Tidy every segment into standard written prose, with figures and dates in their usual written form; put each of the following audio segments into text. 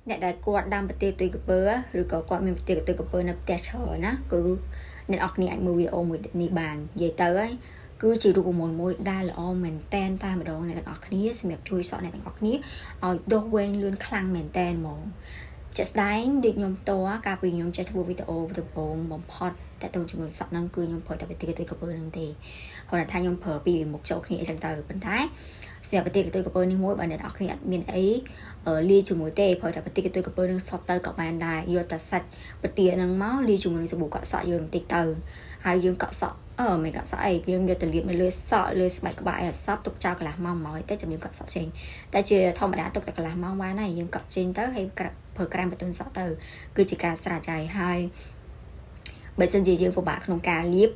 អ្នកដែលគាត់ដាំប្រទាលទុយកពើឬក៏គាត់មានប្រទាលទុយកពើនៅផ្ទះច្រើនណាគឺអ្នកនរគ្នាអាចមើលវីដេអូមួយនេះបាននិយាយទៅហើយគឺជារូបមន្តមួយដែលល្អមែនតែនតែម្ដងអ្នកទាំងអស់គ្នាសម្រាប់ជួយសក់អ្នកទាំងអស់គ្នាឲ្យដុះវែងលឿនខ្លាំងមែនតែនហ្មងជាក់ស្ដែងដូចខ្ញុំផ្ទាល់កាលពីខ្ញុំចេះធ្វើវីដេអូដំបូងបំផុតតទៅជាមួយសក់ហ្នឹងគឺខ្ញុំប្រើតែប្រទាលទុយកពើហ្នឹងទេគ្រាន់តែថាខ្ញុំប្រើពីរមុខចូលគ្នាអីចឹងទៅប៉ុន្តែសម្រាប់ប្រទាលទុយកពើនេះមួយបើអ្នកទាំងអស់គ្នាអត់មានអីលាយជាមួយទេព្រោះតែប្រទាលកន្ទុយកពើនឹងសុទ្ធទៅក៏បានដែរយកតែសាច់ប្រទាលហ្នឹងមកលាយជាមួយនឹងសាប៊ូកក់សក់យើងបន្តិចទៅហើយយើងកក់សក់អឺមិនកក់សក់អីយើងយកទៅលាបនៅលើសក់លើស្បែកក្បាលឲ្យសប់ទុកចោលកន្លះម៉ោងមកទៅចាំយើងកក់សក់ចេញតែជាធម្មតាទុកតែកន្លះម៉ោងបានហើយយើងកក់ចេញទៅហើយប្រើក្រែមបន្ទន់សក់ទៅគឺជាការស្រេចហើយហើយបើសិនជាយើងពិបាកក្នុងការលាប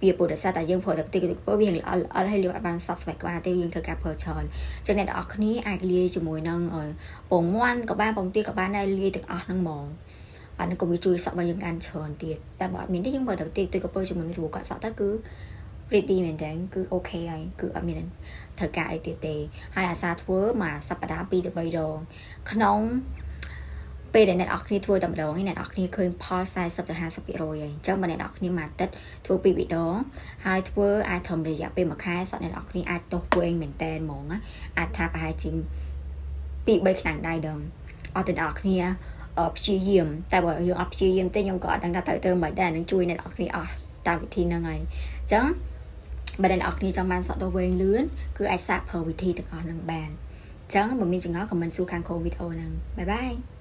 វាពុទ្ធសាសតែយើងប្រើតែប្រទាលកន្ទុយក្រពើវាល្អល្អហើយលាបអត់បានសក់ស្បែកក្បាលទេយើងត្រូវការប្រើច្រើនចឹងអ្នកទាំងអស់គ្នាអាចលាយជាមួយនឹងពងមាន់ក៏បានពងទាក៏បានដែរលាយទាំងអស់ហ្នឹងហ្មងអានេះក៏វាជួយសក់របស់យើងកាន់ច្រើនទៀតតែបើអត់មានទេយើងប្រើតែប្រទាលកន្ទុយក្រពើជាមួយនឹងសាប៊ូកក់សក់ទៅគឺ ready មែនតើគឺ OK ហើយគឺអត់មានត្រូវការអីទៀតទេហើយអាសាធ្វើមួយសប្តាហ៍2ទៅ3ដងក្នុងពេលដែលអ្នកនរគ្នាធ្វើតែម្ដងឯអ្នកនរគ្នាឃើញផល40ទៅ50%ហើយអញ្ចឹងបើអ្នកនរគ្នាមួយអាទិត្យធ្វើពីរដងហើយធ្វើអាចត្រឹមរយៈពេលមួយខែសក់អ្នកនរគ្នាអាចទោះវែងមែនតែនហ្មងណាអាចថាប្រហែលជា2 3ឆ្នាំដែរដងអត់ទាំងអ្នកនរគ្នាព្យាយាមតែបើយើងអត់ព្យាយាមទេខ្ញុំក៏អត់ដឹងថាត្រូវធ្វើមិនដែរនឹងជួយអ្នកនរគ្នាអស់តាមវិធីហ្នឹងហើយអញ្ចឹងបើអ្នកនរគ្នាចង់បានសក់ទៅវែងលឿនគឺអាចសាកប្រើវិធីទាំងអស់ហ្នឹងបានអញ្ចឹងបើមានចម្ងល់ comment សួរខាងក្រោមវីដេអូហ្នឹង bye bye.